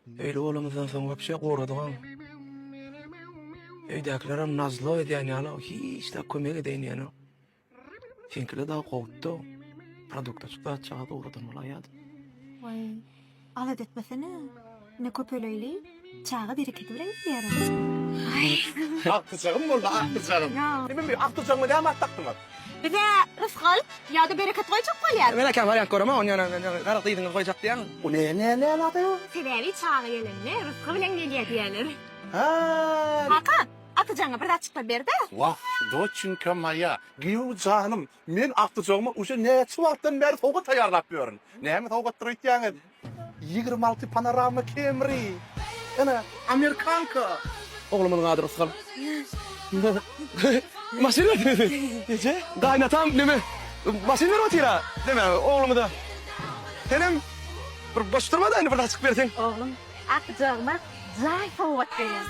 Öýli bolamyzdan soň wapşe goradygam. Öýdäkilerem nazlo edýän ýaly hiç zat kömek edeýin diýenok. Seňkiler dagy gowutdy. Produktaçyk zatjagaz ugradan bolaýýardy. Waý, alada etmesene. Ine köpeleýli, çaga bereketi bilen gidýär. Agtyjagym boldy, agtyjagym. Neme bu, agtyjagyma näme at dakdyňyz? Bize rysgal ýa-da bereket goýjak bolýar. Men ekän wariant göremok, ony ýöne gara gyzyňyz goýjak diýýäň. O ne, ne, ne ady? Sebäbi çaga gelende rysgy bilen gelýär diýýärler. Hä. Kaka, agtyjagyňa bir zatjyklar ber-dä. Wah, doçenka moýa, giýew janym, Men agtyjagyma uje näçe wagtdan bäri sowgat taýýarlap ýörün. Näme sowgatdyr öýtýäňiz? 26 panorama Camry. Ene, amerikanka. Oglumyzyň ady Rysgal. Maşyn berdi. Eje, gaýynatam neme, maşyn berip otyr-a, neme, oglumyza. Senem bir boş durma-da indi bir zat çykyp berseň. Oglum, agtyjagyma jaý sowgat berýän.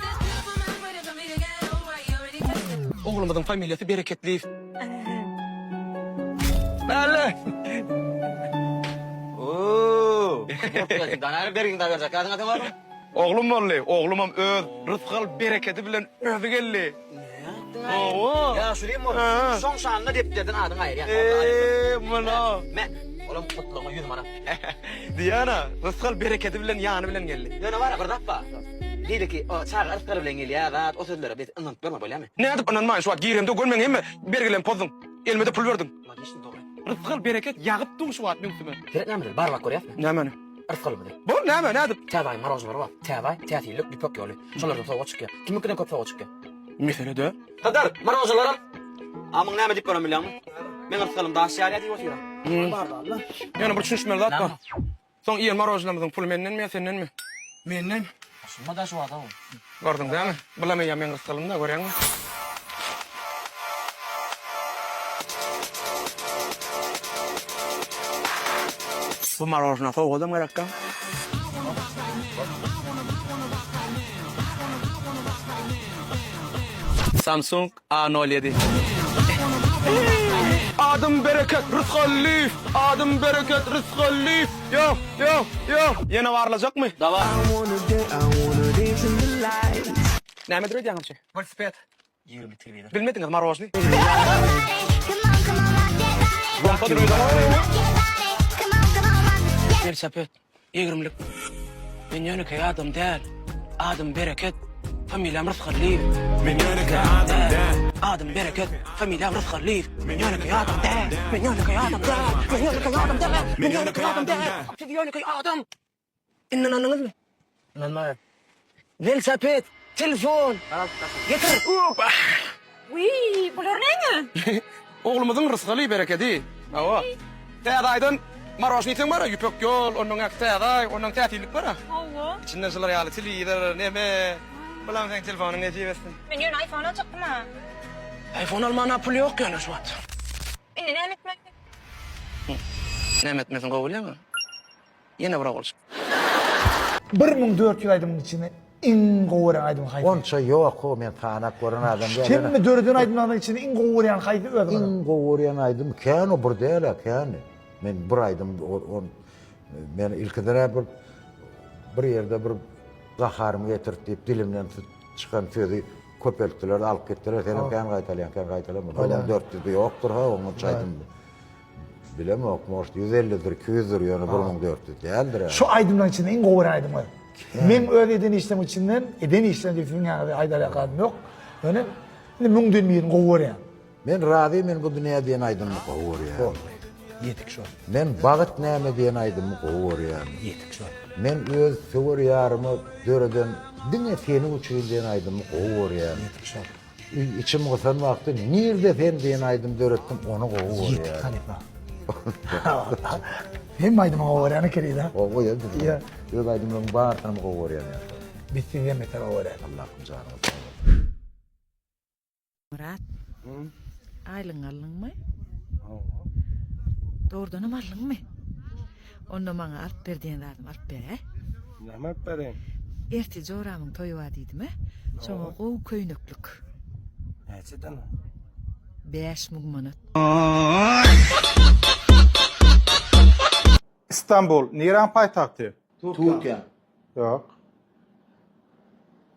Oglumyzyň familiýasy Bereketliýew. Mälle. Oo. Dana bergin da berjek ýadyňa sen oglum. Oglum boldy. Oglumam öz rysgal berekedi bilen özi geldi. Owo. Ýaşulyň bol. Şoň şanyna depderden adyňy aýyrýan. Eee, muny. Me, olam gutlagyňa 100 manat. Diýana, rysgal berekedi bilen ýany bilen geldi. Ýöne bar bir zat bar. Beýleki o çaga rysgaly bilen gelýär zat, o sözlere biz ynanyp görme bolýamy? Nädip ynanmaýyn şu wagt giremde görmeň hemme bergilerimi pozduň. Elime-de pul berdiň. Logiçny dogry. Rysgal bereket ýagyp dur şu wagt meň üstüme. Seret nämedir, bar bak görýäsmi? Nämeni? Rysgalymyzy. Bol näme, nädip? Täze aýyň marojnalary bar. Täze aý, täsirlik, ýüpek ýoly. Şolardan sowgat çykýar. Kimiňkiden köp sowgat çykýar? Mesele-de. Hydyr, marojnalar al. Amyň näme diýip gören bilýäňmi? Meň rysgalym daş ýarýar diýip otyr. Ýöne bir düşünişmeli zat bar. Soň iýen marojnamyzyň puly mendenmi ýa sendenmi? Menden. Şunda daş wada bu. Gördüň dämi? Bulam eýýäm meň rysgalym-da, görýäňmi? Bu marojna sowgadam gerekkä? Samsung A nol ýedi. Adym Bereket Rysgallyýew, adym Bereket Rysgallyýew. Ýo, ýo, ýo. Ýene barlajakmy? Dawa. Nämedir öýdýäňiz şi? Welosiped. 20 telewizor. Bilmediňiz marožny. Welosiped. Ýigrimlik. Men ýönekeý adam däl. Adym Bereket, familiýam Rysgallyýew. Men ýönekeý adam däl. Adym Bereket, familiýam Rysgallyýew. Men ýönekeý adam däl. Men ýönekeý adam däl. Men ýönekeý adam däl. Men ýönekeý adam däl. Siz ýönekeý adam. Indi ynandyňyzmy? Ynanmaýan. Welosiped, telefon. Getir. Wiý, bular näme? Oglumyzyň rysgaly, berekedi. Hawa. Täze aýdan marožnyý iýseň bar-a, ýüpek ýol, ondan äki täze aý, ondan täsinlik bar-a. Hawa. Içinden şular ýaly telewizor, neme. Bulam seň telefonyň nesip etsin. Men ýöne iPhone aljakdym-a. iPhone almana pul ýok ýöne şu wagt. Indi näme etmeli? Näme etmesini gowy bilýäňmi? Ýene bir ogulçyk. 1400 aýdymyň içinde iň gowy görýän aýdymyň haýsy? Onça ýok ho men sanap gören adam däl. Hemme döreden aýdymlaryň içinde iň gowy görýän haýsy özüňiziň? Iň gowy görýän aýdym kän o bir däl-ä kän. Men bir aýdym on men ilkiden-ä bir bir ýerde bir gaharymy getirdi diýip dilimden çykan sözi köpeltdiler alyp gitdiler. Senem kän gaýtalaýaň kän gaýtalama. 1400 ýokdur ha oňa aýdym. Bilemok, может, 150-dir, 200-dir, ýöne 1400 däldir. Şu aýdymlaryň içinde iň gowy aýdymyňyz. Meň öz eden işlerim içinden, eden işlerim diýip siziň ýaňyza aýdar ýaly ýok. Ýöne indi müňden birini gowy görýän. Men razy men bu dünýä diýen aýdymyny gowy görýän. Boldy. Ýetik şol. Men Bagyt näme diýen aýdymy gowy görýän. Ýetik şol. Men öz söwer ýaryma döreden Diňe seniň üçin diýen aýdymy gowy görýän. Ýetik şol. Içim gysan wagty Nirde sen diýen aýdym döretdim, ony gowy görýän. Ýetik halypa. Hemme aýdymy gowy görýän ekeniň-dä. Gowy görýän. Öz aýdymlaryň barysyny gowy görýän ýaşlar. Biz sizden beter gowy görýäs. Allahym janyňyz sag bolsun. Myrat. Aýlygyňy aldyňmy? Hawa. Dogrudanam aldyňmy? Onda maňa alyp ber diýen zadymy alyp ber-ä. Näme alyp bereýin? Ertir joramyň toýy bar diýdim-ä. Şoňa gowy köýneklik. Näçeden? 5000 manat. Istanbul niräň paýtagty? Türkiýä. Ýok.